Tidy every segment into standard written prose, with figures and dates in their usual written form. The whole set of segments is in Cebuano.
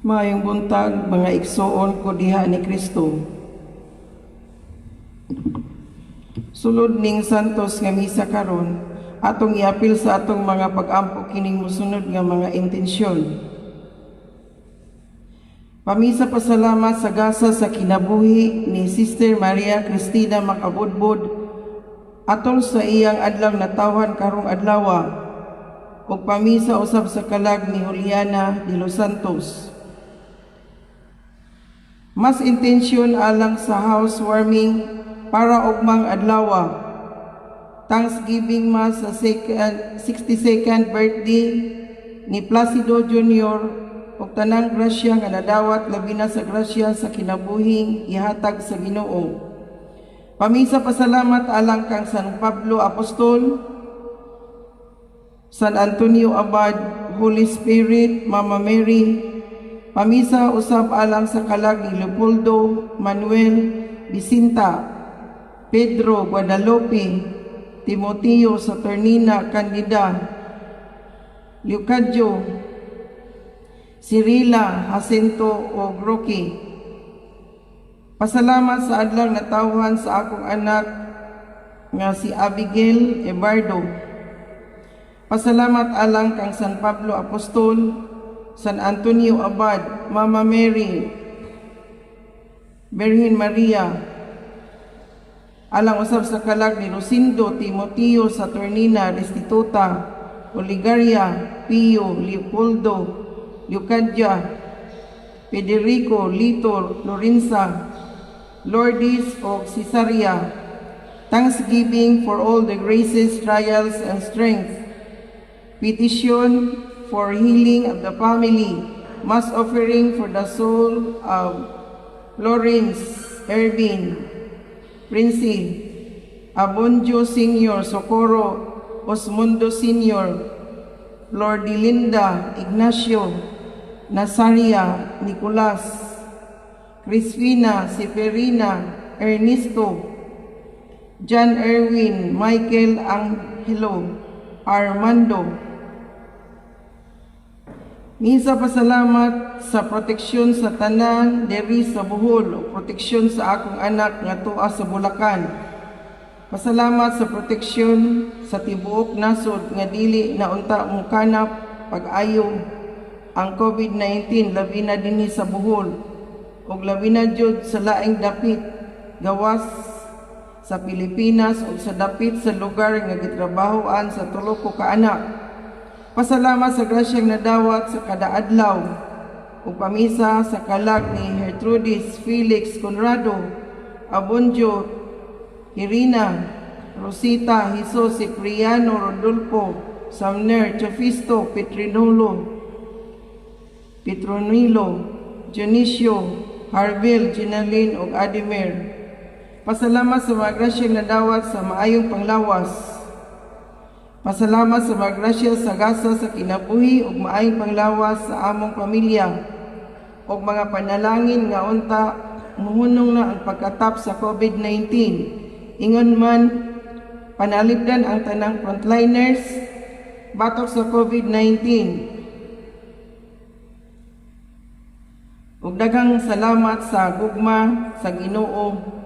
Maayong buntag, mga igsuon ko diha ni Kristo. Sulod ning Santos nga misa karon, atong iapil sa atong mga pag-ampo kining mosunod nga mga intensyon. Pamisa pasalamat sa gasa sa kinabuhi ni Sister Maria Cristina Macabudbud atol sa iyang adlaw natawhan karong adlawa ug pamisa usab sa kalag ni Juliana de los Santos. Mass intention alang sa housewarming para ugmang adlawa. Thanksgiving Mass sa 62nd birthday ni Placido Jr. ug tanang grasya nga nadawat, labi na sa grasya sa kinabuhing ihatag sa Ginoo. Pamisa pasalamat alang kang San Pablo Apostol, San Antonio Abad, Holy Spirit, Mama Mary. Pamisa usab alang sa kalag ni Leopoldo, Manuel, Bisinta, Pedro, Guadalupe, Timoteo, Saturnina, Candida, Leocadio, Cirila, Jacinto o Rocky. Pasalamat sa adlaw natawhan sa akong anak nga si Abigail Ebardo. Pasalamat alang kang San Pablo Apostol, San Antonio Abad, Mama Mary, Birhen Maria, alang usab sa kalag ni Rosindo, Timoteo, Saturnina, Restituta, Oligaria, Pio, Leopoldo, Leocadia, Federico, Lito, Lorenza, Lourdes o Cesaria. Thanksgiving for all the graces, trials, and strength. Petition for healing of the family. Mass offering for the soul of Lawrence Ervin, Prince, Abonjo Sr., Socorro, Osmundo Sr., Lordilinda, Ignacio, Nazaria, Nicolas, Crispina, Seferina, Ernesto, John Erwin, Michael Angelo, Armando. Misa pasalamat sa proteksyon sa tanan diri sa Bohol o proteksyon sa akong anak nga tua sa Bulacan. Pasalamat sa proteksyon sa tibuok nasod nga dili na unta mukanap pag-ayo ang COVID-19, labi na dinhi sa Bohol ug labi na jud sa laing dapit gawas sa Pilipinas ug sa dapit sa lugar nga gitrabahoan sa tulo ko ka anak. Pasalamat sa grasyang nadawat sa kada adlaw ug pamisa sa kalag ni Gertrudis, Felix, Conrado, Abonjo, Irina, Rosita, Jesus, Cipriano, Rodolfo, Samner, Chofisto, Petrinolo, Petronilo, Dionisio, Harville, Ginaline ug Ademir. Pasalamat sa mga grasyang nadawat sa maayong panglawas. Pasalamat sa mga grasya sa gasa sa kinabuhi ug maayong panglawas sa among pamilya ug mga panalangin nga unta muhunong na ang pagkatap sa COVID-19. Ingon man, panalipdan ang tanang frontliners batok sa COVID-19. Ug daghang salamat sa gugma sa Ginoo.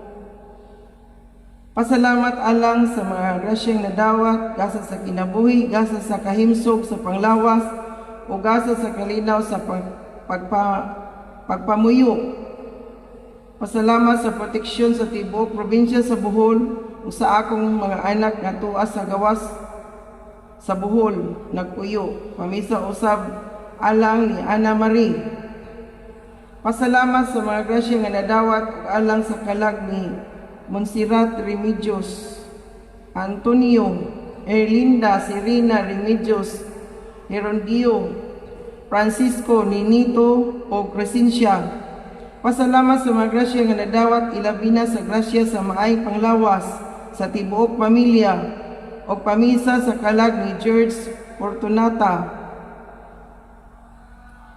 Pasalamat alang sa mga grasyang nadawat, gasa sa kinabuhi, gasa sa kahimsog sa panglawas, o gasa sa kalinaw sa pagpamuyo. Pasalamat sa proteksyon sa tibuok probinsya sa Bohol ug sa akong mga anak nga tua sa gawas sa Bohol nagpuyo. Pamisa usab alang ni Ana Marie. Pasalamat sa mga grasya nga nadawat ug alang sa kalag ni Monserrat Remedios, Antonio, Erlinda, Serena Remedios, Herondio, Francisco, Ninito o Crescencia. Pasalamat sa mga grasya nga nadawat, ilabi na sa grasya sa maayong panglawas sa tibuok pamilya o pamisa sa kalag ni George Fortunata,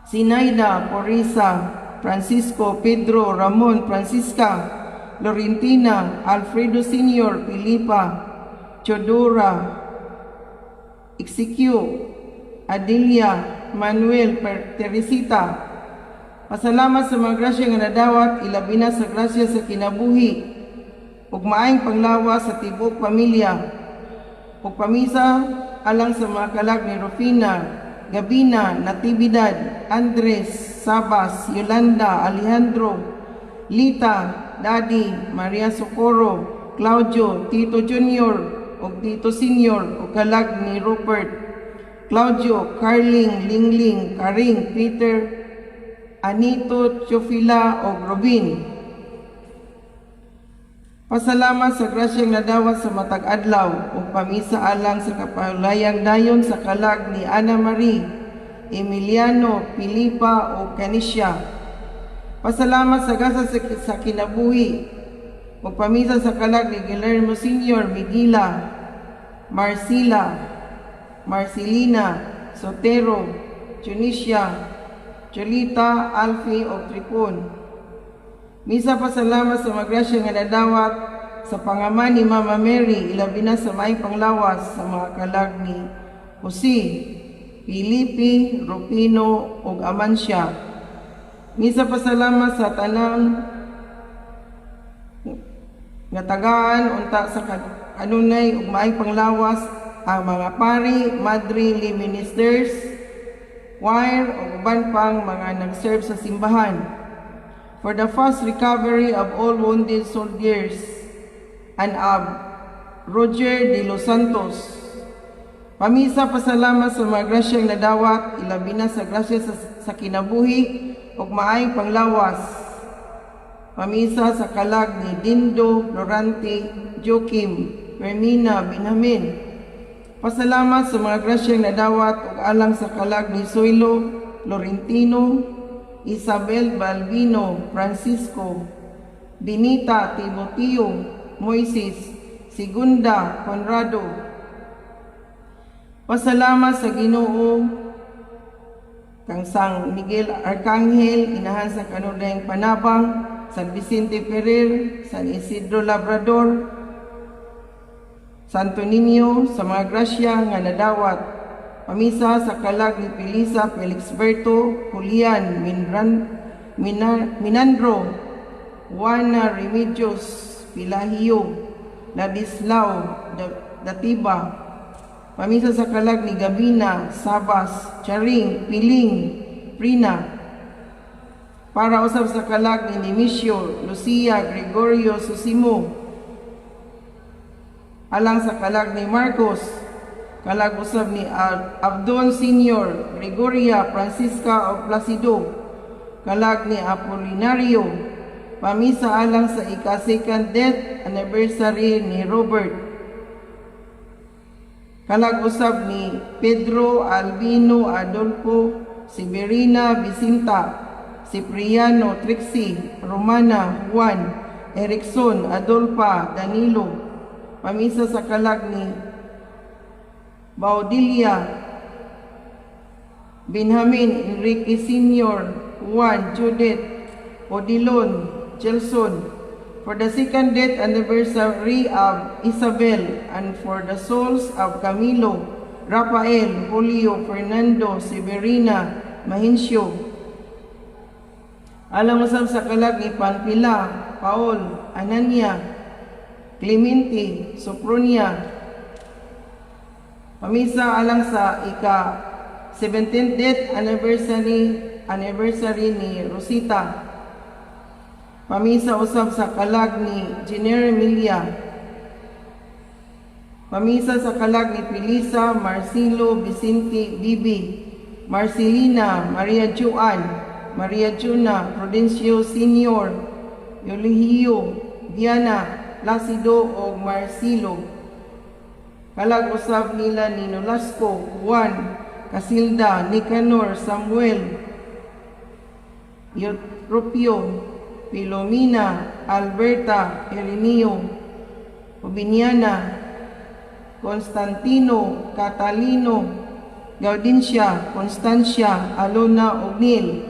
Sinaida, Porisa, Francisco, Pedro, Ramon, Francisca, Laurentina, Alfredo Sr., Filipa, Teodora, Exequiel, Adelia, Manuel, Teresita. Pasalamat sa mga grasya nga nadawat, ilabi na sa grasya sa kinabuhi ug maayong panglawas sa tibuok pamilya. Ug pamisa alang sa mga kalag ni Rufina, Gabina, Natividad, Andres, Sabas, Yolanda, Alejandro, Lita, Daddy, Maria Socorro, Claudio, Tito Junior, ug Tito Senior, ug kalag ni Rupert, Claudio, Carling, Lingling, Karing, Peter, Anito, Chofila, ug Robin. Pasalamat sa grasyang nadawat sa matag adlaw ug pamisa alang sa kapahulayang dayon sa kalag ni Ana Marie, Emiliano, Pilipa ug Kanisha. Pasalamat sa gasa sa kinabuhi ug pamisa sa kalag ni Guillermo Senior, Miguela, Marcila, Marcelina, Sotero, Tunisia, Cholita, Alfie ug Tripon. Misa pasalamat sa mga grasya nga nadawat sa pangama ni Mama Mary, ilabi na sa maayong panglawas sa mga kalag ni Jose, Felipe, Rufino ug Amancia. Misa pasalamat sa tanang nga tagaan unta sa kanunay ug maayong panglawas ang mga pari, madre, lay ministers, choir ug uban pang mga nag-serve sa simbahan. For the fast recovery of all wounded soldiers and of Roger de Los Santos. Pamisa pasalamat sa mga grasyang nadawat, ilabi na sa grasya sa kinabuhi ug maayong panglawas. Pamisa sa kalag ni Dindo, Florante, Joaquim, Fermina, Benjamin. Pasalamat sa mga grasyang nadawat ug alang sa kalag ni Zoilo, Florentino, Isabel Balbino, Francisco, Benita, Timoteo, Moises, Segunda, Conrado. Pasalamat sa Ginoo kang San Miguel Arcangel, inahan sa kanunayng panabang, San Vicente Ferrer, San Isidro Labrador, Santo Niño, sa mga grasya nga nadawat. Pamisa sa kalag ni Felisa Felixberto, Julian Minran, Minandro, Juana Remedios, Pilahio, Ladislao, Datiba. Pamisa sa kalag ni Gabina, Sabas, Charing, Piling, Prina. Para usab sa kalag ni Nemesio, Lucia, Gregorio, Susimo. Alang sa kalag ni Marcos, kalag usab ni Abdon Senior, Gregoria, Francisca o Placido, kalag ni Apolinario, pamisa alang sa ika-second death anniversary ni Robert. Kalag usab ni Pedro, Albino, Adolfo, Severina, Vicinta, Cipriano, Trixie, Romana, Juan, Erickson, Adolfa, Danilo. Pamisa sa kalag ni Baudilia, Benjamin, Enrique Sr., Juan, Judith, Odilon, Jelson, for the second death anniversary of Isabel and for the souls of Camilo, Rafael, Julio, Fernando, Severina, Mahincio. Alang usab sa kalag ni Panpila, Paul, Anania, Clemente, Sopronia. Pamisa alang sa ika 17th death anniversary ni Rosita. Pamisa usab sa kalag ni Jenner Emilia. Pamisa sa kalag ni Felisa, Marcelo, Vicente, Bibi, Marcelina, Maria Joan, Maria Juna, Prudencio Senior, Eulogio, Diana, Placido o Marcelo. Kalag usab nila ni Nolasco, Juan, Casilda, Nicanor, Samuel, Eutropio, Filomena, Alberta, Ireneo, Joviniana, Constantino, Catalino, Gaudencia, Constancia, Alona ug Neil.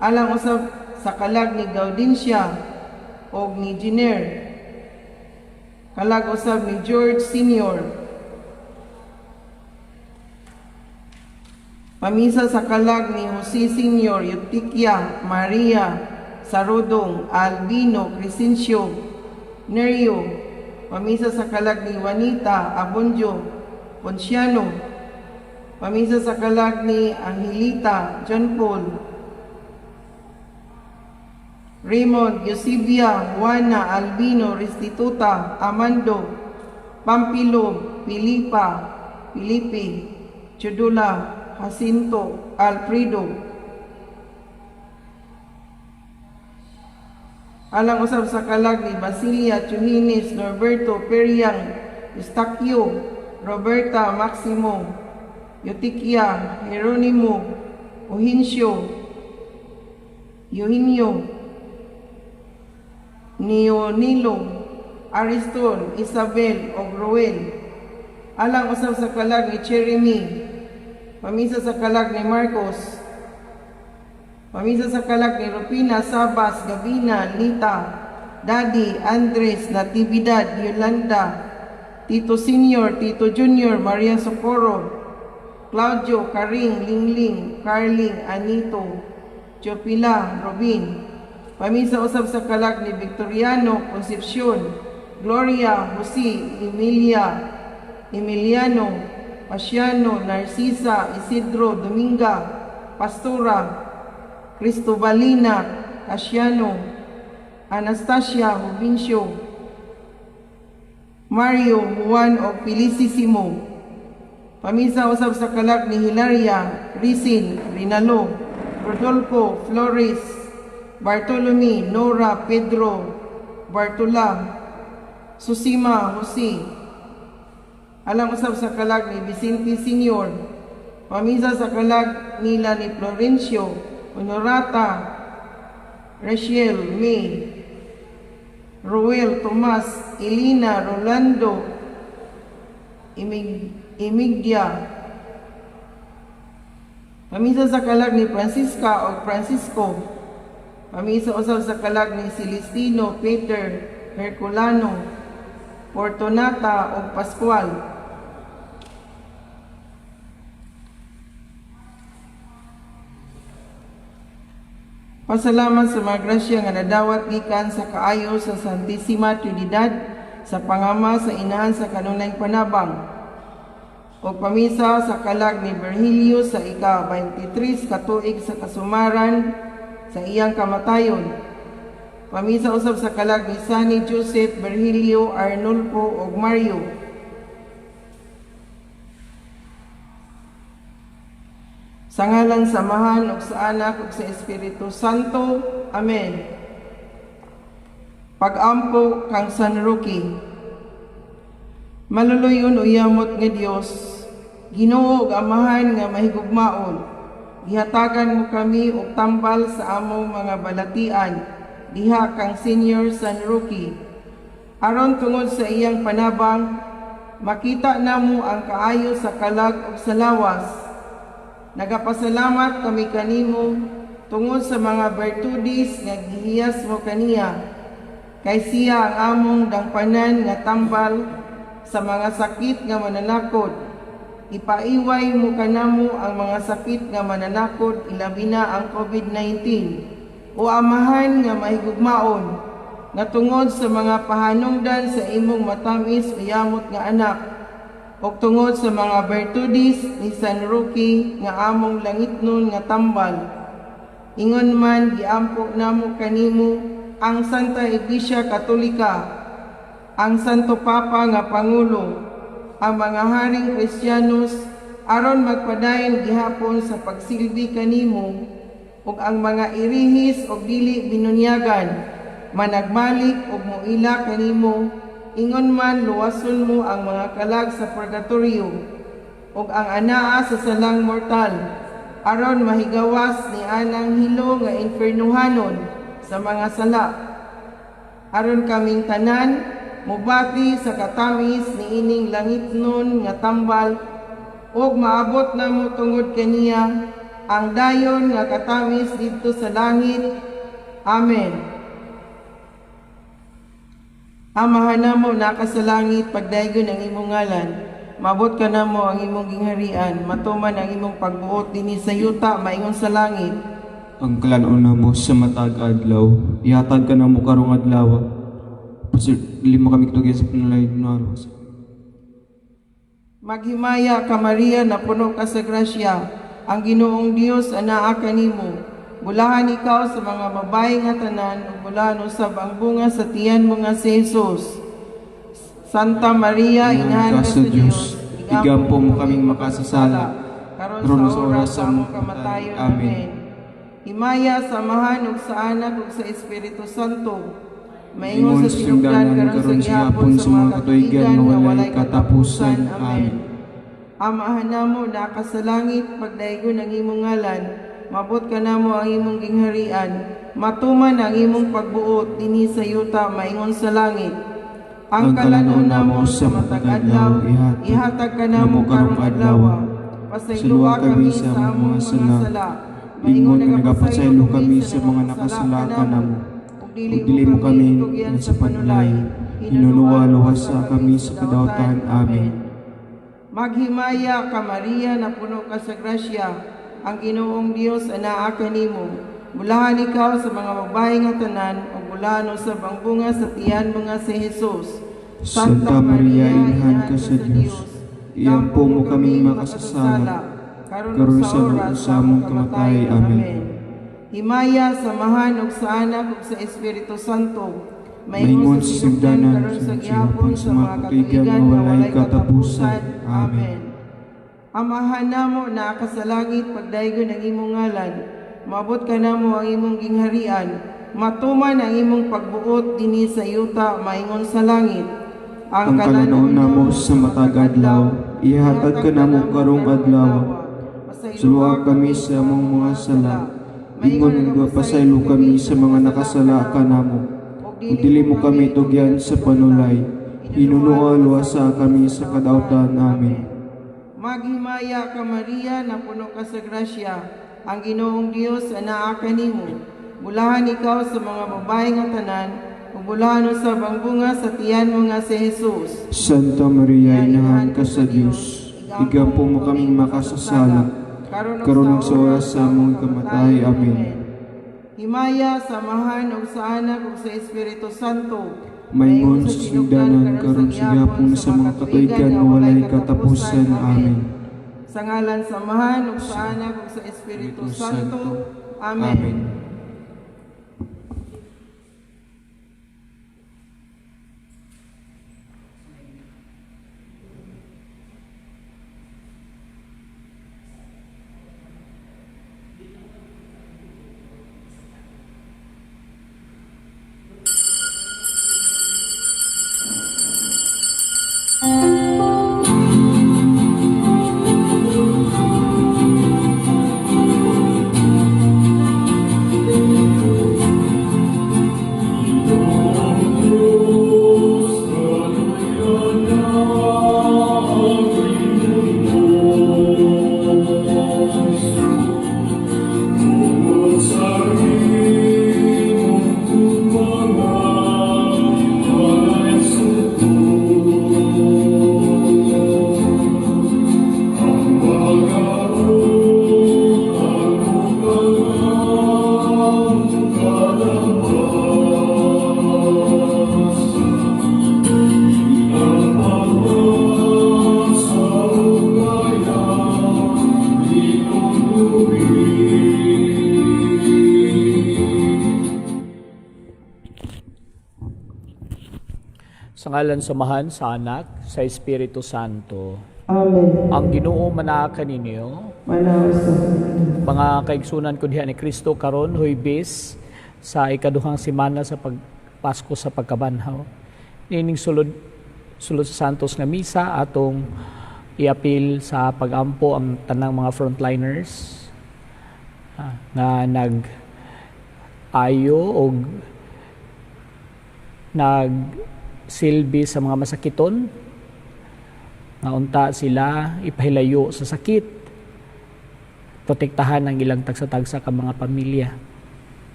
Alang usab sa kalag ni Gaudencia ug ni Jenner. Kalag usab ni George Senior. Pamisa sa kalag ni Jose Senior, Eutiquia, Maria, Sarudong, Albino, Crescencio, Nerio. Pamisa sa kalag ni Juanita, Abonjo, Ponciano. Pamisa sa kalag ni Angelita, John Paul, Raymond, Eusebia, Juana, Albino, Restituta, Amando, Pampilo, Pilipa, Felipe, Chudula, Jacinto, Alfredo. Alang usab sa kalag ni Basilia, Chuhines, Norberto, Periang, Eustaquio, Roberta, Maximo, Eutiquia, Jeronimo, Ohincio, Eugenio, Neonilo, Ariston, Isabel, og Ruel. Alang usab sa kalag ni Jeremy. Pamisa sa kalag ni Marcos. Pamisa sa kalag ni Rupina, Sabas, Gabina, Lita, Daddy, Andres, Natividad, Yolanda, Tito Senior, Tito Junior, Maria Socorro, Claudio, Karing, Lingling, Carling, Anito, Chopila, Robin. Pamisa usab sa kalag ni Victoriano, Concepcion, Gloria, Jose, Emilia, Emiliano, Pasiano, Narcisa, Isidro, Dominga, Pastora, Cristobalina, Casiano, Anastasia, Juvencio, Mario, Juan og Felicissimo. Pamisa usab sa kalag ni Hilaria, Risin, Rinalo, Rodolfo, Flores, Bartolome, Nora, Pedro, Bartola, Susima, Jose. Alang usab sa kalag ni Vicente Senior. Pamisa sa kalag nila ni Florencio, Honorata, Rachel, May, Ruel, Tomas, Elena, Rolando, Emigdia. Pamisa sa kalag ni Francisca o Francisco. Pamisa usab sa kalag ni Celestino, Peter, Herculano, Fortunata ug Pascual. Pasalamat sa mga grasya nga nadawat gikan sa kaayo sa Santissima Trinidad sa pangama sa Inahan sa kanunayng panabang. O pamisa sa kalag ni Virgilio sa ika-23 katuig sa kasumaran sa iyang kamatayon. Pamisa usab sa kalag ni Sunny Joseph, Virgilio, Arnulfo ug Mario. Sa ngalan sa Amahan ug sa Anak ug sa Espiritu Santo. Amen. Pag-ampo kang San Roque. Maluluyon o yamot nga Dios, Ginoo ug Amahan nga mahigugmaon, gihatagan mo kami og tambal sa among mga balatian diha kang Senior San Roque. Aron tungod sa iyang panabang, makita namo ang kaayo sa kalag ug sa lawas. Nagapasalamat kami kanimo tungod sa mga bertudis nga gihiyas mo kaniya. Kay siya ang among dangpanan nga tambal sa mga sakit nga mananakod. Ipaiway mo kanamo ang mga sakit nga mananakod, ilabi na ang COVID-19. O Amahan nga mahigugmaon, nga tungod sa mga pahanungdan sa imong matamis o yamot nga anak, ug tungod sa mga bertudis ni San Roque nga among langitnon nga tambal. Ingon man giampo namo kanimo ang Santa Iglesia Katolika, ang Santo Papa nga Pangulo, ang mga haring Kristiyanos aron magpadayon gihapon sa pagsilbi kanimo, ug ang mga irihis og dili binunyagan managmalik ug moila kanimo. Ingon man luwason mo ang mga kalag sa purgatorio ug ang anaa sa salang mortal aron mahigawas ni anang hilo nga infernuhanon sa mga sala, aron kaming tanan mobati sa katamis niining langitnon nga tambal ug maabot namo tungod kaniya ang dayon nga katamis didto sa langit. Amen. Amahan namo naka sa langit, pagdaygon ang imong ngalan. Maabot kanamo ang imong gingharian, matuman ang imong pagbuot dinhi sa yuta maingon sa langit. Ang kalan-on namo sa matag adlaw, ihatag kanamo karong adlaw. Dili mo kami tugyan sa panulay na. Maghimaya ka, Maria, napuno ka sa grasya. Ang Ginoong Dios anaa kanimo. Bulahan ikaw sa mga babae nga tanan ug bulahan usab ang bunga sa tiyan mo nga si Jesus. Santa Maria, inahan ka sa Dios, Igampo mo kaming makasasala, karon sa oras sa among kamatayon. Amen. Himaya sa Amahan ug sa Anak ug sa Espiritu Santo. Maingon sa sinugdan karon sa gihapon sa mga katuigan nga walay katapusan. Amen. Amahan namo na ka sa langit, pagdaygon ang imong ngalan, mabot ka namo ang imong gingharian, matuman ang imong pagbuot dinhi sa yuta maingon sa langit. Ang kalan-on namo sa matag adlaw, ihatag kanamo karong adlaw. Pasayloa kami sa among mga sala. Ingon nga nagapasaylo kami sa mga nakasala kanamo. Ug Ug dili mo kami tugyan sa panulay, hinunuwa luwasa kami sa kadawatan. Amen. Maghimaya ka, Maria, napuno ka sa grasya. Ang Ginoong Dios anaa kanimo. Bulahan ikaw sa mga babae nga tanan ug bulahan usab ang bunga sa tiyan mo nga si Jesus. Santa Maria, inahan ka sa Dios, iampo mo kaming makasasala, karon sa oras sa among kamatay. Amen. Himaya sa Amahan ug sa Anak ug sa Espiritu Santo. Maingon sa sinugdanan karon sa gihapon sa mga katuigan nga walay katapusan. Amen. Amahan namo na ka sa langit, pagdaygon ang imong ngalan. Maabot kanamo ang imong gingharian. Matuman ang imong pagbuot dinhi sa yuta maingon sa langit. Ang kalan-on namo sa matag adlaw, ihatag kanamo karong adlaw. Suluha kami sa among mga sala, ingon nga nagapasaylo kami sa mga nakasala kanamo. Ug dili mo kami tugyan sa panulay, hinunoa luwasa kami sa kadawatan. Amen. Maghimaya ka, Maria, napuno ka sa grasya. Ang Ginoong Dios anaa kanimo. Bulahan ikaw sa mga babae nga tanan, ug bulahan usab ang bunga sa tiyan mo nga si Jesus. Santa Maria, inahan ka sa Dios, igampo mo kaming makasasala, karon sa oras sa among kamatay. Amen. Himaya sa Amahan ug sa Anak ug sa Espiritu Santo. Maingon sa sinugdanan karon sa gihapon sa mga katuigan nga walay katapusan. Amen. Sa ngalan sa Amahan ug sa Anak ug sa Espiritu Santo. Amen. Amen. Sa ngalan sa Amahan, sa Anak, sa Espiritu Santo. Amen. Ang Ginoo manaa kaninyo. Manaw sa Mga kaigsunan ko diha ni Kristo, karon Huybes sa ikaduhang semana sa pagpasko sa pagkabanhaw. Nining sulod sulod sa Santos nga misa, atong iapil sa pagampo ang tanang mga frontliners nga nag ayo og nagsilbi sa mga masakiton nga unta sila ipahilayo sa sakit, protektahan ang ilang tagsa-tagsa ka mga pamilya.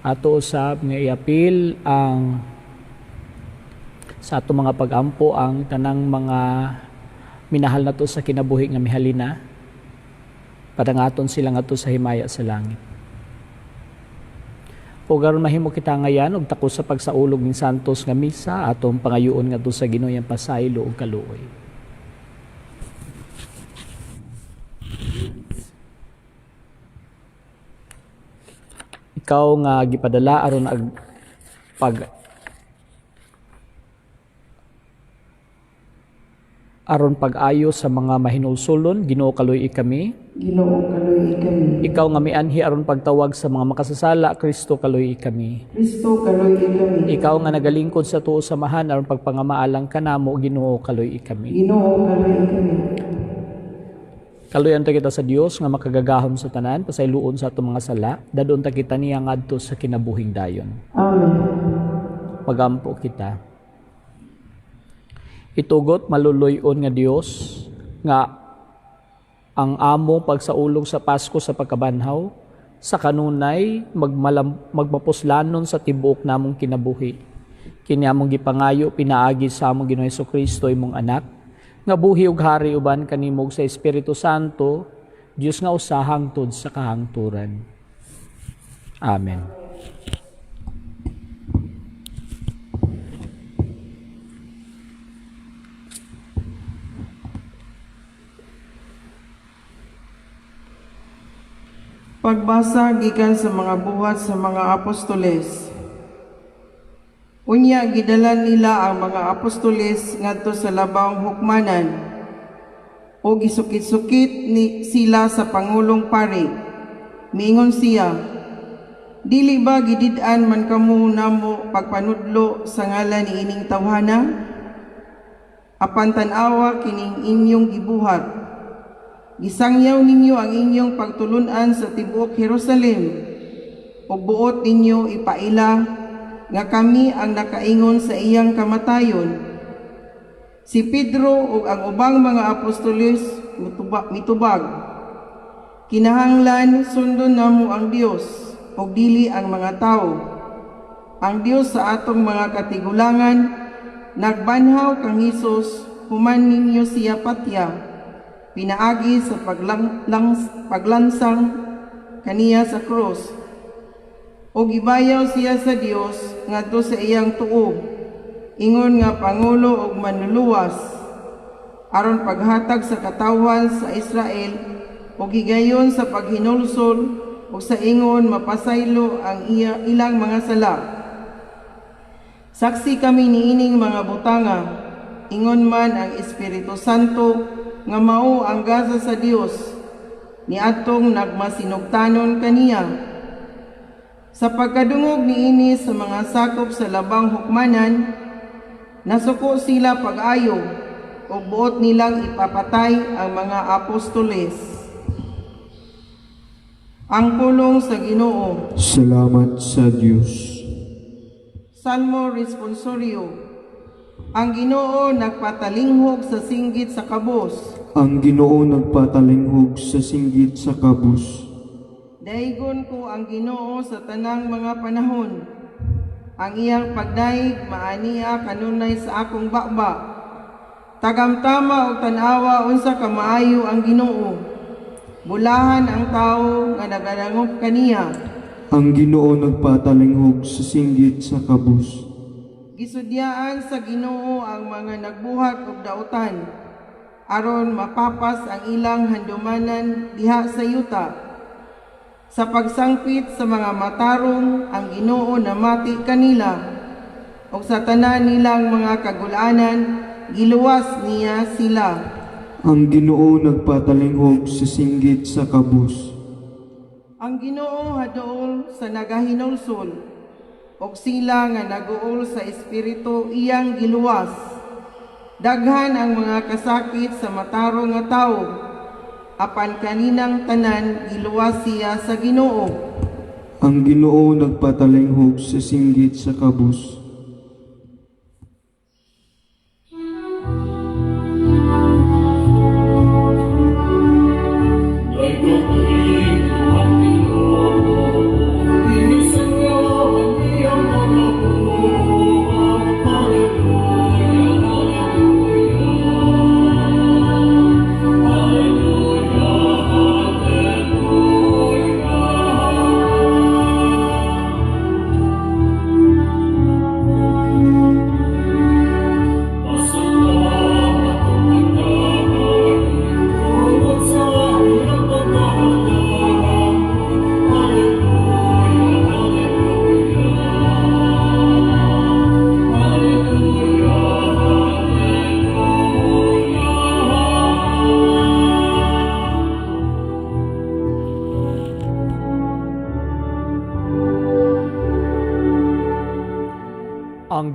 Ato usab nga iapil ang sa ato mga pagampo ang tanang mga Minahal nato sa kinabuhi nga mihalina, padangaton sila ngadto sa himaya sa langit. O aron mahimo kita ngayan og takos sa pagsaulog ning santos nga misa, atong pangayoon ngadto sa Ginoo ang pasaylo ug kaluoy. Ikaw nga gipadala aron ag pag aron pag-ayo sa mga mahinulsulon, Ginoo, kaluy-i kami. Ginoo, kaluy-i kami. Ikaw nga mianhi aron pagtawag sa mga makasasala, Kristo, kaluy-i kami. Kristo, kaluy-i kami. Ikaw nga nagalingkod sa tuo samahan aron pagpangamaalang kanamo, Ginoo, kaluy-i kami. Ginoo, kaluy-i kami. Kaluyan ta kita sa Dios nga makagagahom sa tanan, pasayloon sa atong mga sala, dadon ta kita niya ngadto sa kinabuhing dayon. Amen. Magampo kita. Itugot, maluluy-on nga Dios, nga ang amo pagsaulog sa Pasko sa pagkabanhaw sa kanunay magmapuslanon sa tibuok namong kinabuhi. Kini among gipangayo pinaagi sa among Ginoong Kristo, imong anak, nga buhi ug hari uban kanimo sa Espiritu Santo, Dios nga usa hangtod sa kahangturan. Amen. Pagbasa gikan sa mga Buhat sa mga Apostoles. Unya gidala nila ang mga apostoles ngadto sa labawng hukmanan o gisukit-sukit ni sila sa pangulong pari. Miingon siya, "Dili ba gidid-an man kamo namo pagpanudlo sa ngalan ni ining tawhana? Apan tan-awa kining inyong gibuhat. Gisangyaw ninyo ang inyong pagtulun-an sa tibuok Jerusalem ug buot ninyo ipaila nga kami ang nakaingon sa iyang kamatayon." Si Pedro ug ang ubang mga apostoles mitubag, "Kinahanglan sundon namo ang Dios ug dili ang mga tawo. Ang Dios sa atong mga katigulangan nagbanhaw kang Hesus human ninyo siya patya pinaagi sa paglansang kaniya sa krus. O gibayaw siya sa Dios ngadto sa iyang tuo, ingon nga pangulo ug manluluwas, aron paghatag sa katawhan sa Israel og higayon sa paghinulsol ug sa ingon mapasaylo ang ilang mga sala. Saksi kami niining mga butanga, ingon man ang Espiritu Santo nga mao ang gasa sa Dios niadtong nagmasinugtanon kaniya." Sa pagkadungog niini sa mga sakop sa labang hukmanan, nasuko sila pag-ayo ug buot nilang ipapatay ang mga apostoles. Ang pulong sa Ginoo. Salamat sa Dios. Salmo Responsorio. Ang Ginoo nagpatalinghog sa singgit sa kabus. Ang Ginoo nagpatalinghog sa singgit sa kabus. Daigon ko ang Ginoo sa tanang mga panahon. Ang iyang pagdaig maania kanunay sa akong baba. Tagamtama og tan-awa unsa ka maayo ang Ginoo. Bulahan ang tawo nga nagadangop kaniya. Ang Ginoo nagpatalinghog sa singgit sa kabus. Gisudyaan sa Ginoo ang mga nagbuhat og dautan aron mapapas ang ilang handumanan diha sa yuta. Sa pagsangpit sa mga matarong, ang Ginoo namati kanila, ug sa tanan nilang mga kagulanan giluwas niya sila. Ang Ginoo nagpatalinghog sa singgit sa kabus. Ang Ginoo haduol sa nagahinulsol, ug sila nga naguol sa espiritu iyang giluwas. Daghan ang mga kasakit sa matarong nga tawo, apan kaninang tanan giluwas siya sa Ginoo. Ang Ginoo nagpatalinghog sa singgit sa kabus.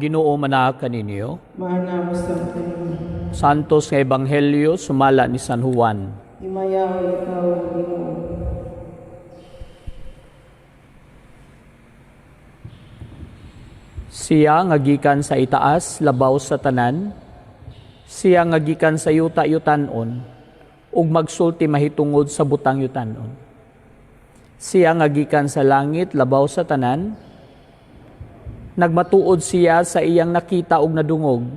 Ang Ginoo manaa kaninyo. Maana usab kaninyo. Santos nga Ebanghelyo sumala ni San Juan. Himayaon ikaw, Ginoo. Siya nga gikan sa itaas labaw sa tanan, siya nga gikan sa yuta yutanon, ug magsulti mahitungod sa butang yutanon. Siya nga gikan sa langit labaw sa tanan, nagmatuod siya sa iyang nakita ug nadungog,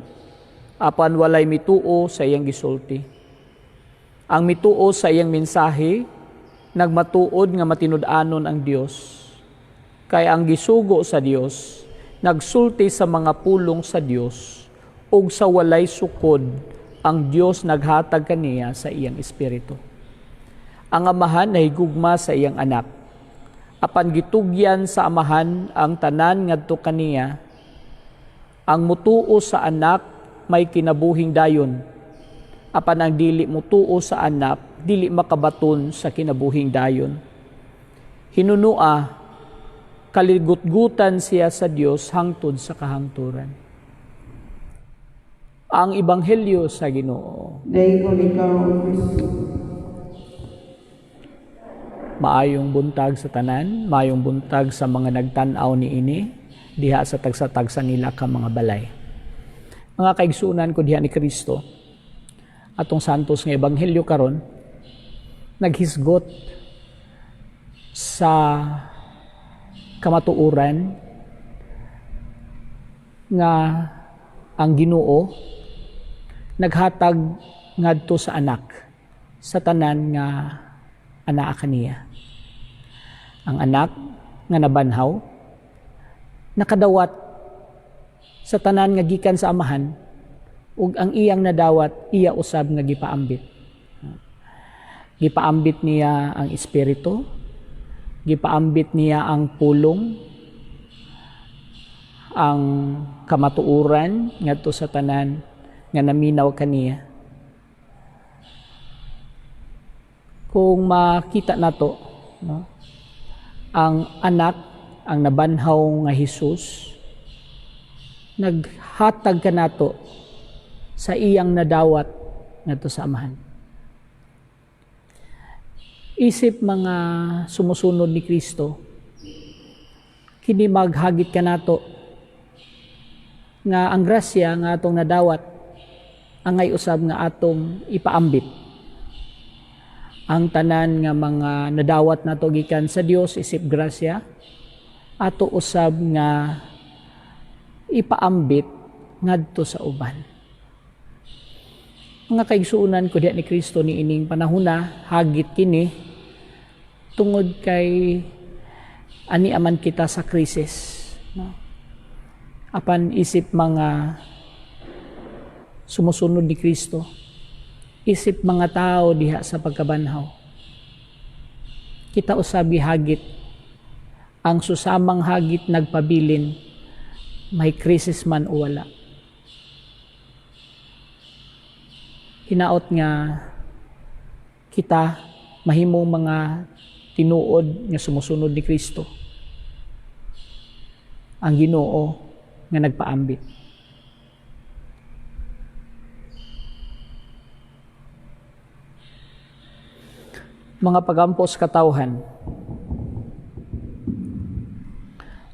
apan walay mituo sa iyang gisulti. Ang mituo sa iyang mensahe, nagmatuod nga matinud-anon ang Dios. Kay ang gisugo sa Dios, nagsulti sa mga pulong sa Dios, ug sa walay sukod, ang Dios naghatag kaniya sa iyang espiritu. Ang Amahan nahigugma sa iyang anak. Apan gitugyan sa Amahan ang tanan ngadto kaniya. Ang mutuo sa anak may kinabuhing dayon. Apan ang dili mutuo sa anak, dili makabaton sa kinabuhing dayon. Hinunua, kaligutgutan siya sa Dios hangtod sa kahangturan. Ang Ebanghelyo sa Ginoo. Daygon ikaw, Kristo. Maayong buntag sa tanan, maayong buntag sa mga nagtan-aw niini diha sa tagsa-tagsa nila ka mga balay. Mga kaigsuonan ko diha ni Kristo, atong santos nga ebanghelyo karon naghisgot sa kamatuoran nga ang Ginoo naghatag ngadto sa anak sa tanan nga anaa kaniya. Ang anak nga nabanhaw nakadawat sa tanan nga gikan sa amahan ug ang iyang nadawat iya usab nga gipaambit. Gipaambit niya ang espiritu, gipaambit niya ang pulong, ang kamatuoran ngadto sa tanan nga naminaw kaniya. Kung makita nato, no, ang anak, ang nabanhaw nga Hesus, naghatag kanato sa iyang nadawat ngadto sa amahan. Isip mga sumusunod ni Kristo, kini maghagit kanato nga ang grasya nga atong nadawat angay usab nga atong ipaambit. Ang tanan nga mga nadawat nato gikan sa Dios isip grasya, ato usab nga ipaambit ngadto sa uban. Mga kaigsuonan ko diha ni Kristo niining panahona, hagit kini tungod kay ani aman kita sa krisis, no? Apan isip mga sumusunod ni Kristo, isip mga tao diha sa pagkabanhaw, kita usab gihagit ang susamang hagit nagpabilin, may krisis man o wala. Hinaot nga kita mahimong mga tinuod nga sumusunod ni Kristo, ang Ginoo nga nagpaambit. Mga pagampo sa katawhan,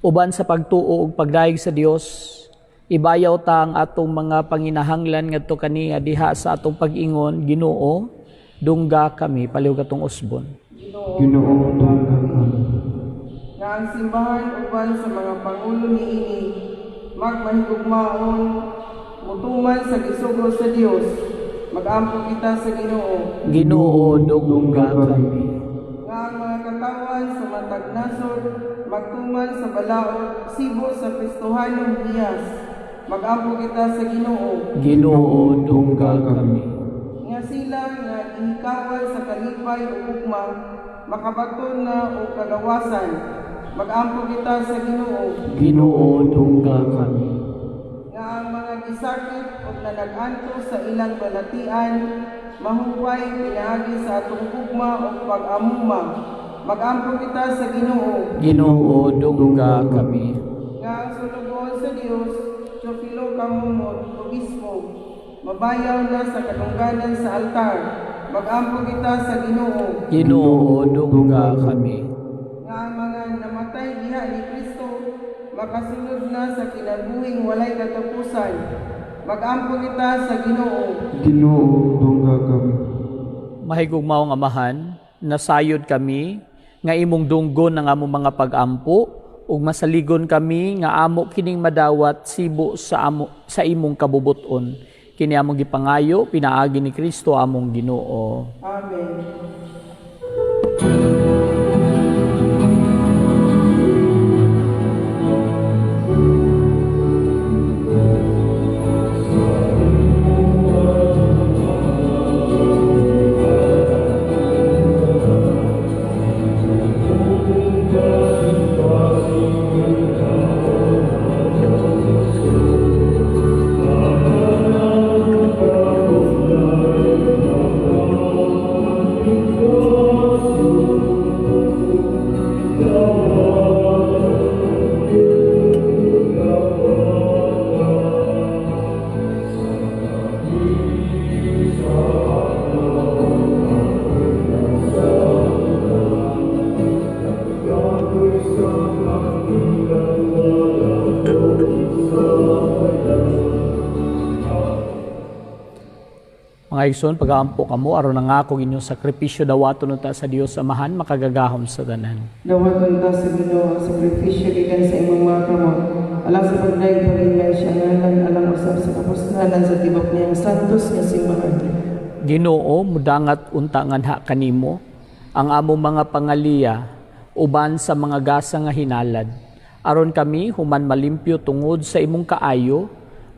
uban sa pagtuo ug pagdayeg sa Dios, ibayaw ta ang atong mga panginahanglan ngadto kaniya diha sa atong pag-ingon, Ginoo, dungga kami palihog atong usbon. Ginoo, dungga kami. Nga ang simbahan uban sa mga pangulo niini magmahigugmaon, mutuman sa gisugo sa Dios, magampo kita sa Ginoo. Ginoo, dungga kami. Nga ang mga katawan sa matag nasod magtuman sa balaod sibo sa Kristohanong hiyas, magampo kita sa Ginoo. Ginoo, dungga kami. Nga sila nga gihikawal sa kalipay ug gugma makabaton na og kagawasan, magampo kita sa Ginoo. Ginoo, dungga kami. Nga ang mga gisakit ug nanag-anto sa ilang balatian mahuway pinaagi sa atong gugma ug pag-amuma, magampo kita sa Ginoo. Ginoo, dungga kami. Nga ang sulugoon sa Dios Camomot, Obispo, mabayaw na sa kadungganan sa altar. Magampo kita sa Ginoo. Ginoo, dungga kami. Nga ang mga namatay diha ni Kristo makasulod na sa kinabuhing walay katapusan. Magampo kita sa Ginoo. Ginoo, dungga kami. Mahigugmaong Amahan, nasayod kami nga imong dunggon ang among mga pag-ampo ug masaligon kami nga amo kining madawat sibo sa amo sa imong kabubuton. Kini among gipangayo pinaagi ni Kristo among Ginoo. Amen. Mga igsoon, pag-aampo kamo aron ang akong inyong sakripisyo dawaton unta sa Dios Amahan makagagahom sa tanan. Dawaton ta sa Ginoo ang sakripisyo gikan sa imong mga kamot. Alang sa pagdaig pag siya ngalan alang usab sa kapusnanan sa tibok niyang santos nga simbahan. Ginoo, mudangat unta nganha kanimo ang among mga pangaliya uban sa mga gasa nga hinalad. Aron kami human malimpyo tungod sa imong kaayo,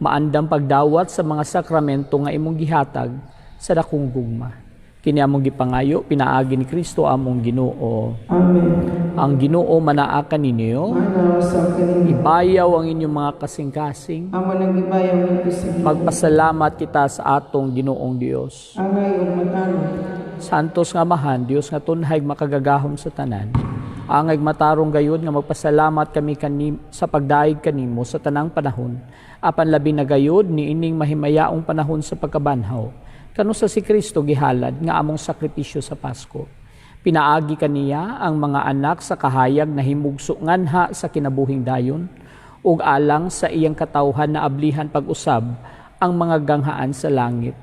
maandam pagdawat sa mga sakramento nga imong gihatag sa dakong gugma. Kini among gipangayo pinaagi ni Kristo among Ginoo. Amen. Ang Ginoo manaa kaninyo, Mana usab kaninyo. ibayaw ang inyong mga kasing-kasing. Amo nang gibayaw ngadto sa Ginoo. Magpasalamat kita sa atong Ginoong Dios. Angay ug matarong. Santos nga Amahan, Dios nga tunhay makagagahom sa tanan. Angay matarong gayud nga magpasalamat kami kanim, sa pagdaig kanimo sa tanang panahon. Apan labi na gayud niining mahimayaong panahon sa pagkabanhaw. Kano sa si Kristo gihalad nga among sakripisyo sa Pasko. Pinaagi kaniya ang mga anak sa kahayag na himugso nganha sa kinabuhing dayon ug alang sa iyang katawhan na ablihan pag-usab ang mga ganghaan sa langit.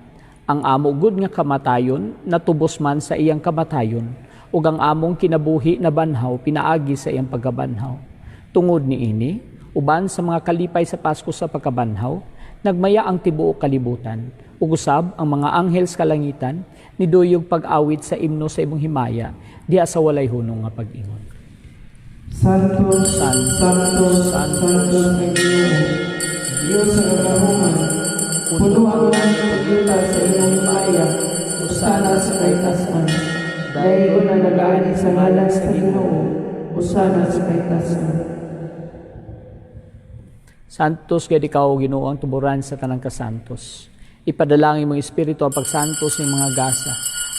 Ang amo gud nga kamatayon natubos man sa iyang kamatayon ug ang among kinabuhi na banhaw pinaagi sa iyang pagkabanhaw. Tungod niini, uban sa mga kalipay sa Pasko sa pagkabanhaw, nagmaya ang tibuok kalibutan ug usab ang mga anghel sa kalangitan niduyog pag-awit sa imno sa imong himaya diha sa walay hunong nga pag-ingon. Santo, Santo, Santo, Santo, Santo sa Ginoo. Dios sa kagahuman, puno ang langit ug yuta sa imong himaya, usana sa kahitasan. Dahil na nagaani sa ngalan sa Ginoo, usana sa kahitasan. Santos gayud ikaw Ginoo ang tuburan sa tanang kasantos. Ipadalangin mong espiritu ang pagsantos ng mga gasa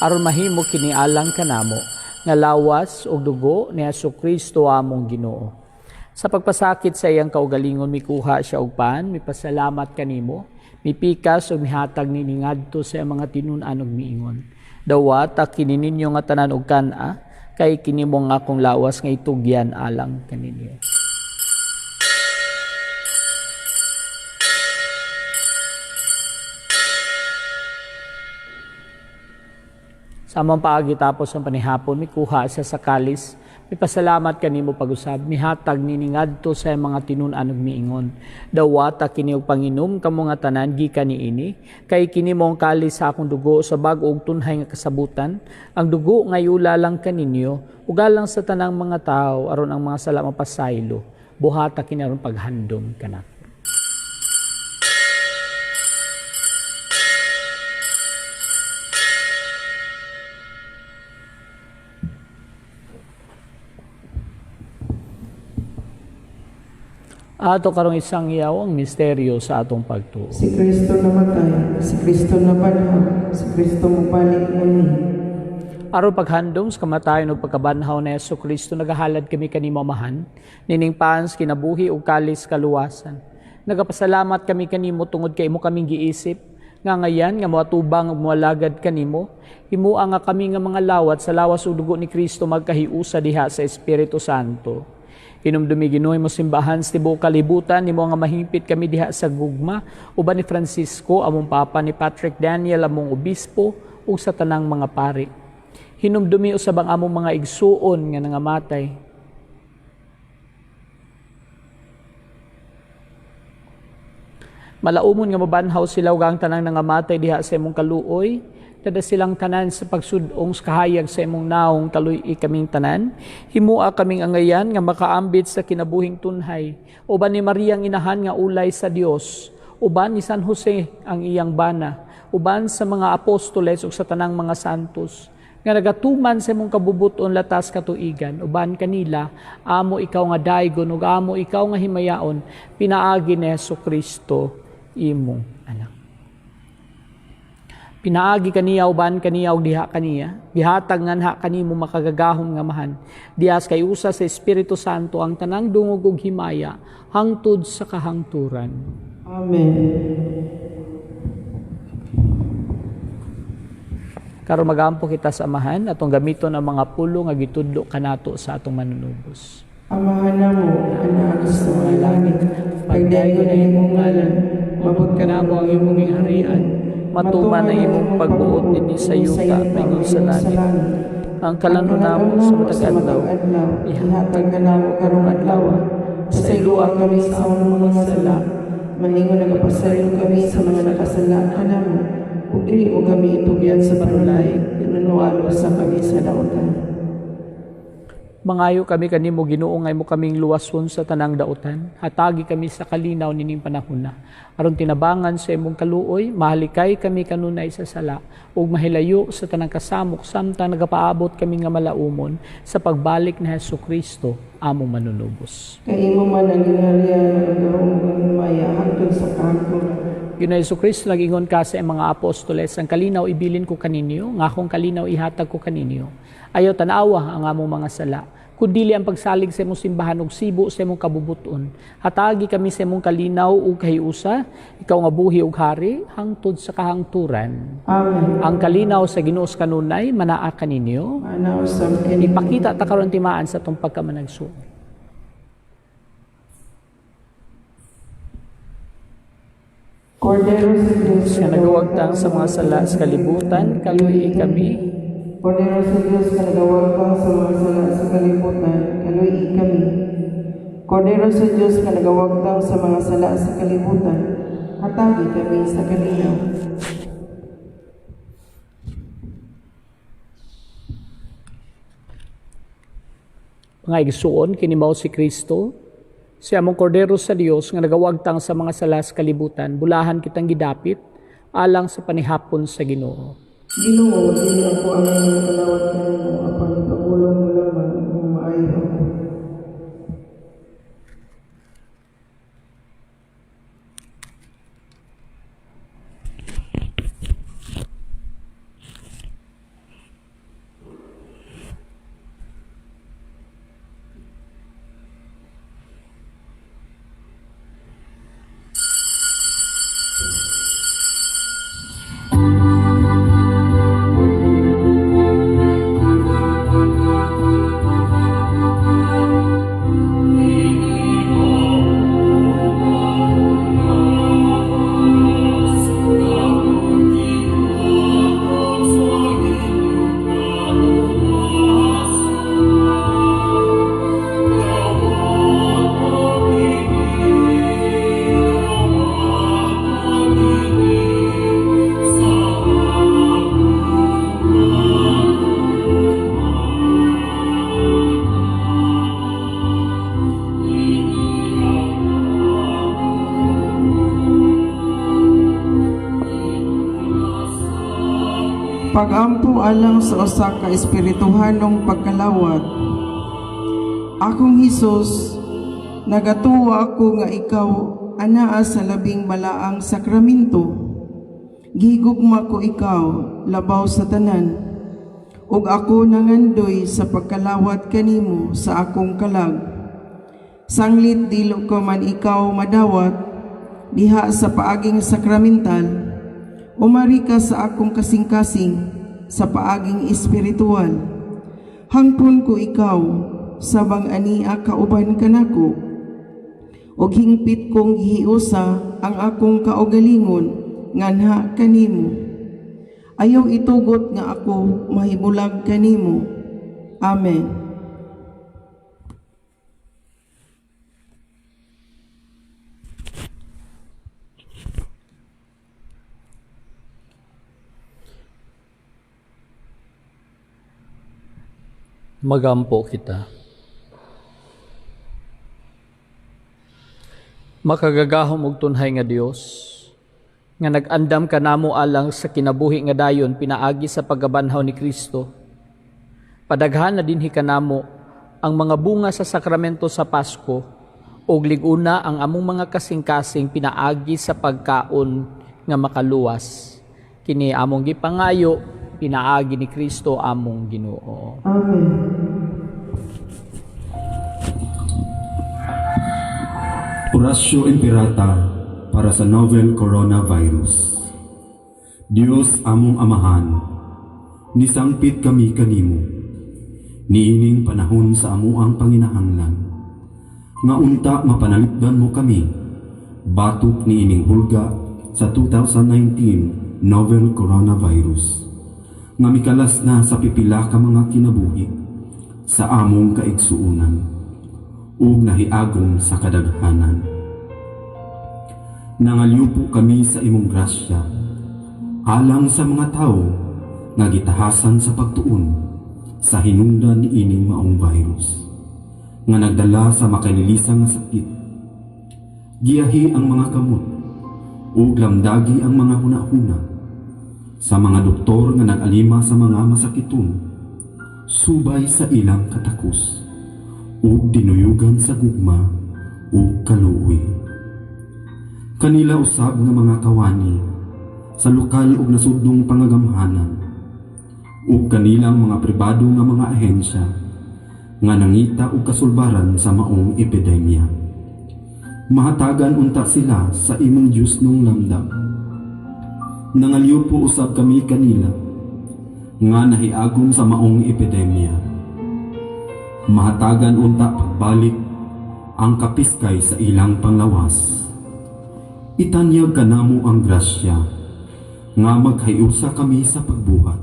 aron mahimo kini alang kanamo nga lawas ug dugo ni Hesukristo among Ginoo. Sa pagpasakit sa iyang kaugalingon mikuha siya og pan, mipasalamat kanimo, mipikas ug mihatag niini ngadto sa iyang mga tinun-an ug miingon. Dawata kini ninyo nga tanan og kan-a, kay kini mo nga akong lawas nga itugyan alang kaninyo. Sa among paagi tapos ang panihapon, mikuha siya sa kalis, mipasalamat kanimo pag-usab, mihatag nini ngadto sa iyang mga tinun-an ug miingon. Dawata kini og panginom kamo nga tanan gikan niini, kay kini mo ang kalis sa akong dugo sa bag-o ug tunhay nga kasabutan, ang dugo nga yula lang kaninyo ug alang sa tanang mga tawo aron ang mga sala mapasaylo. Buhata kini aron paghandom kanako. Ato karong isang yaw ang misteryo sa atong pagtuo. Si Kristo namatay, si Kristo nabanhaw, si Kristo mubalik muli. Aron paghandom sa kamatayon ug pagkabanhaw ni Hesus Kristo, nagahalad kami kanimo Amahan, nining pans kinabuhi ug kalis kaluwasan. Nagapasalamat kami kanimo tungod kay imo kaming giisip nga ngayan nga moatubang ug moalagad kanimo, himua nga kami nga mga lawat sa lawas ug dugo ni Kristo magkahiusa diha sa Espiritu Santo. Hinumdumi, Ginoo, imong simbahan sa tibuok kalibutan, nimo nga mahimpit kami diha sa gugma uban ni Francisco among Papa, ni Patrick Daniel among obispo, ug sa tanang mga pari. Hinumdumi usab ang among mga igsuon nga nangamatay. Malaumon nga mabanhaw sila ug ang tanang nangamatay diha sa imong kaluoy, tada silang tanan sa pagsudong sa kahayag sa imong naong, kaluy-i kaming tanan. Himua kaming angayan nga makaambit sa kinabuhing tunhay uban ni Maria ang inahan nga ulay sa Dios, uban ni San Jose ang iyang bana, uban sa mga apostoles ug sa tanang mga santos nga nagatuman sa imong kabubuton latas katuigan. Uban kanila amo ikaw nga daygon ug amo ikaw nga himayaon, pinaagi ni Hesus Kristo imong anak. Pinaagi kaniya, uban kaniya ug diha kaniya, gihatag nganha kanimo makagagahom nga Amahan, diha sa kahiusa sa Espiritu Santo, ang tanang dungog ug himaya hangtod sa kahangturan. Amen. Karon magampo kita sa Amahan, atong gamiton ang mga pulo nga gitudlo kanato sa atong manunubos. Amahan namo, anaa ka sa mga langit, pagdayon ang imong ngalan, Mabot kanamo ang imong gingharian, matuman ang imong pagbuot dinhi sa yuta paingon sa langit. Ang kalan-on namo sa matag adlaw, ihatag kanamo karong adlaw. Pasayloa kami sa among mga sala, maingon nagapasaylo kami sa mga nakasala kanamo. Ug dili mo kami itugyan sa panulay, tinunualo sa kami sa dautan. Mangayo kami kanimo, Ginoo, nga imo kaming luwason sa tanang dautan. Hatagi kami sa kalinaw nining panahona. Aron tinabangan sa imong kaluoy, mahalikay kami kanunay sa sala ug mahilayo sa tanang kasamok samtang nagapaabot kami nga malaumon sa pagbalik ni Hesus Kristo among manunubos. Kay imo man ang gingharian, ang gahom ug ang himaya hangtod sa kahangturan. Ginoo Hesus Kristo, nag-ingon ka sa imong mga apostoles, "Ang kalinaw ibilin ko kaninyo, nga akong kalinaw ihatag ko kaninyo. Ayaw tan-awa ang among mga sala, kundili ang pagsalig sa imong simbahan ug sibo sa imong kabubuton. Hatagi kami sa imong kalinaw ug kahiusa, ikaw nga buhi ug hari hangtod sa kahangturan." Amen. Ang kalinaw sa Ginoo sa kanunay manaa kaninyo. Maana usab kaninyo. Ipakita ta karon timaan sa atong pagkamanagsuon. Kordero sa Diyos Nga nagawagtang sa mga sala sa kalibutan, kaluy kami. Kordero sa Diyos nga nagawagtang sa mga sala sa kalibutan, kaluy kami. Kordero sa Diyos nga nagawagtang sa mga sala sa kalibutan, hatagi kami sa kalinaw. Mga igsuon, kini mao si Kristo, si among kordero sa Dios nga nagawagtang sa mga sala sa kalibutan. Bulahan kitang gidapit alang sa panihapon sa Ginoo. Ginoo, dili ako ang makalawat kanimo, apan ipabulong mo lamang ug maayo ako. Pagampo alang sa usa ka espirituhanong pagkalawat. Akong Hesus, nagatuwa ako nga ikaw anaa sa labing balaang sakramento. Gihigugma ko ikaw labaw sa tanan, ug ako nangandoy sa pagkalawat kanimo sa akong kalag. Sanglit dili ko man ikaw madawat, diha sa paaging sakramental, umari ka sa akong kasing-kasing sa paaging espiritual. Hangpon ko ikaw, sabang ania kauban kanako, ug hingpit kong gihiusa ang akong kaugalingon nganha kanimo. Ayaw itugot nga ako mahibulag kanimo. Amen. Magampo kita. Makagagahom og tunhay nga Dios, nga nag-andam kanamo alang sa kinabuhi nga dayon pinaagi sa pagkabanhaw ni Kristo. Padaghan na dinhi kanamo ang mga bunga sa sakramento sa Pasko ug lig-una ang among mga kasing-kasing pinaagi sa pagkaon nga makaluwas. Kini among gipangayo pinaagi ni Kristo among Ginoo. Amen. Oratio Imperata para sa novel coronavirus. Dios among Amahan, nisangpit kami kanimo, niining panahon sa amuang panginahanglan, nga unta mapanalipdan mo kami, batok niining hulga sa 2019 novel coronavirus, nga mikalas na sa pipila ka mga kinabuhi sa among kaigsuonan ug nahiagom sa kadaghanan. Nangalyupo kami sa imong grasya, alang sa mga tawo nga gitahasan sa pagtuon sa hinungdan niining maong virus, nga nagdala sa makanilisa nga sakit. Giyahi ang mga kamot ug lamdagi ang mga hunahuna sa mga doktor nga nag-alima sa mga masakiton, subay sa ilang katakos ug dinuyugan sa gugma ug kaluoy. Kanila usab nga mga kawani sa lokal ug nasudnong pangagamhanan ug kanilang mga pribado nga mga ahensya nga nangita og kasulbaran sa maong epidemya. Mahatagan unta sila sa imong Dios nung lamdam. Nangalyupo usab kami kanila nga nahiagom sa maong epidemya. Mahatagan unta pagbalik ang kapiskay sa ilang panglawas. Itanyag kanamo ang grasya nga maghiusa kami sa pagbuhat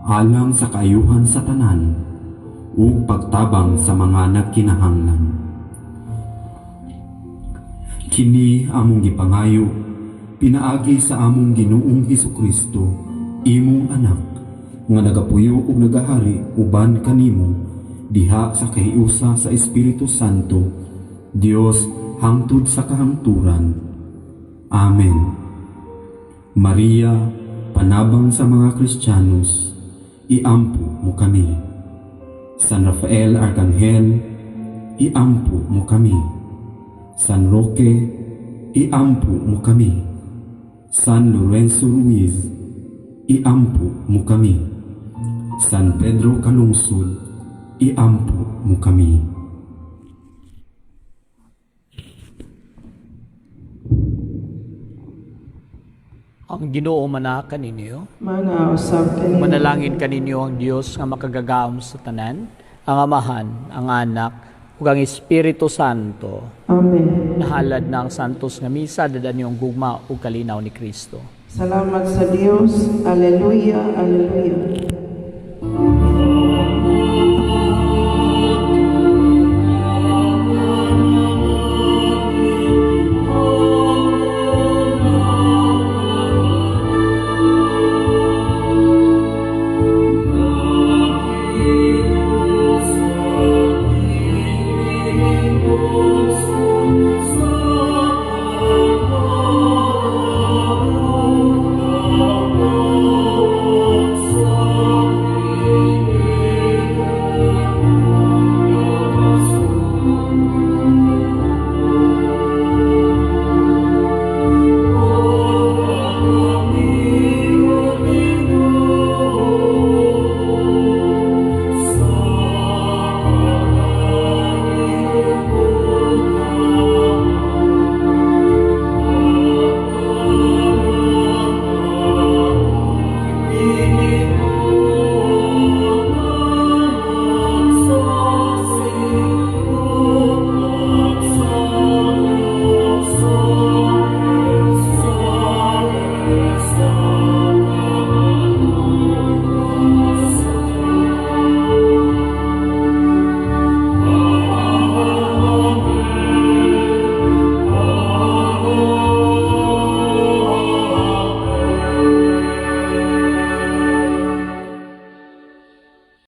alang sa kaayuhan sa tanan ug pagtabang sa mga nagkinahanglan. Kini among gipangayo pinaagi sa among Ginoong Hesukristo, imong anak, nga nagapuyo ug nagahari uban kanimo diha sa kahiusa sa Espiritu Santo, Dios hangtod sa kahangturan. Amen. Maria, panabang sa mga Kristiyanos, iampo mo kami. San Rafael Arkanghel, iampo mo kami. San Roque, iampo mo kami. San Lorenzo Ruiz, iampo mo kami. San Pedro Calungsod, iampo mo kami. Ang Ginoo mana kaninyo. Mana usab kanimo. Manalangin kaninyo ang Dios nga makagagahom sa tanan, ang Amahan, ang Anak, ug ang Espiritu Santo. Amen. Nahalad na ang santos nga misa, dadan niyong gugma ug kalinaw ni Kristo. Salamat sa Dios. Alleluia, alleluia.